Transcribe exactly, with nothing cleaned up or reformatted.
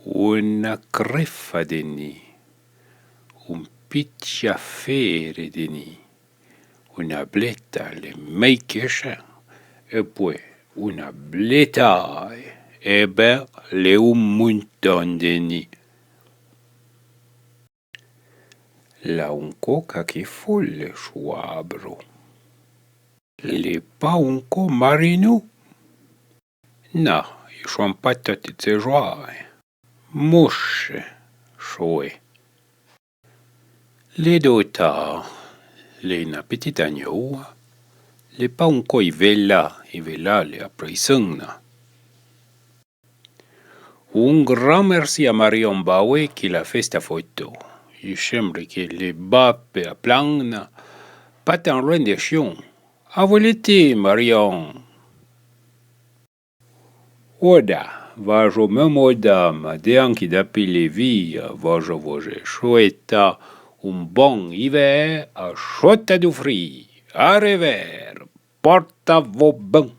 Una crefa de ni, un pitcha fére de ni, una bleta l'é mèi que chin, e poué una bleta, e ben l'é un monton de ni. L'a uncò caque folle chouabro. L'é pa uncò marinou? Na, i chouan pa toti tse jouâ. Mouche choué. L'é dota, l'é na petita gnoua, l'é pa uncò i vela, i vela l'é aprèi sènna. Un gran mèrsi a Marion Baué que l'a fé sta foto. I chembre que l'é ba pe a Plana, pa tan loin de Chion. A volete, Marion. Oda, vajo me modama, deanqui dapi le via, vajo voje choueta un bon ivèr a chota du fri. A revère, porta-vo ben.